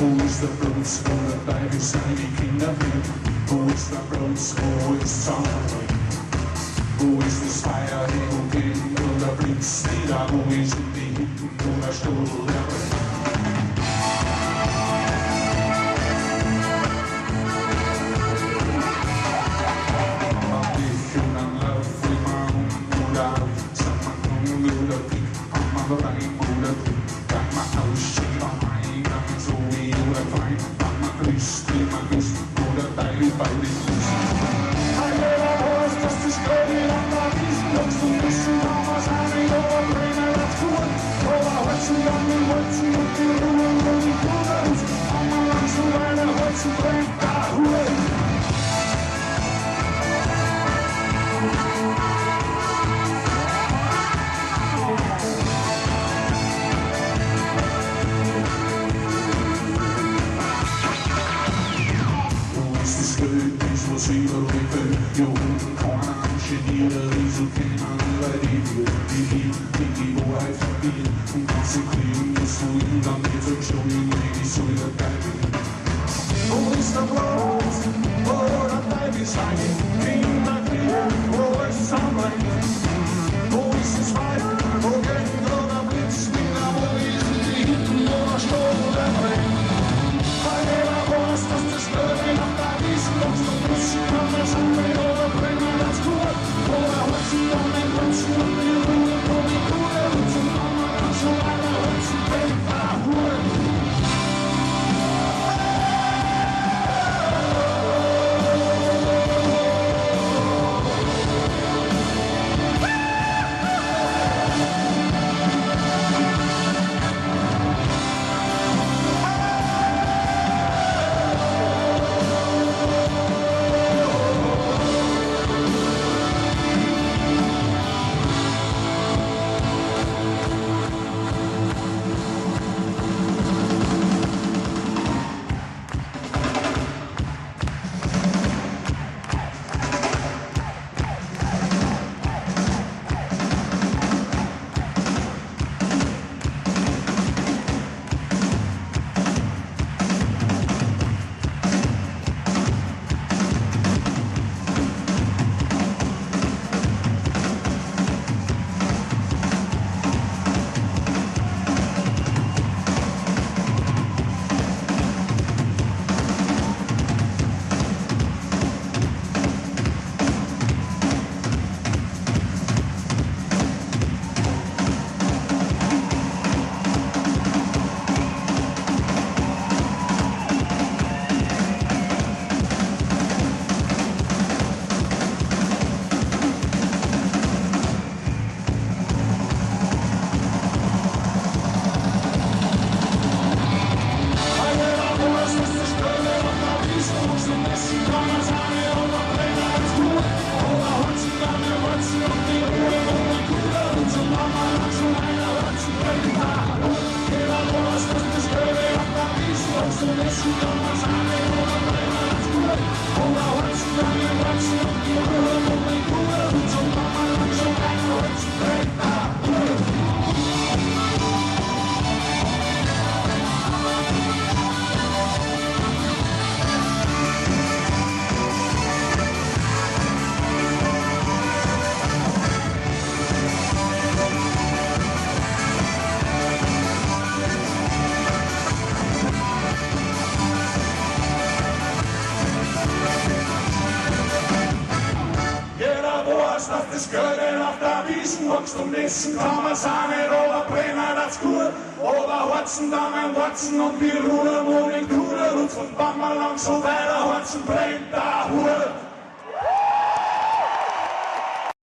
Wo ist der Platz, wo der Teufel seine Kinder führt? Wo ist der Platz, wo es zusammenbringt? Wo ist das Feuer, wo geht und der Blitz nieder? Wo ist die Hütten, wo der Stuhl erbrennt? Nissen, kann man sagen, oder brennen das Kur, oder horzen Damen, warzen und wir rudern ohne Kuder, und von Bammer lang so weiter, horzen brennt da Hur.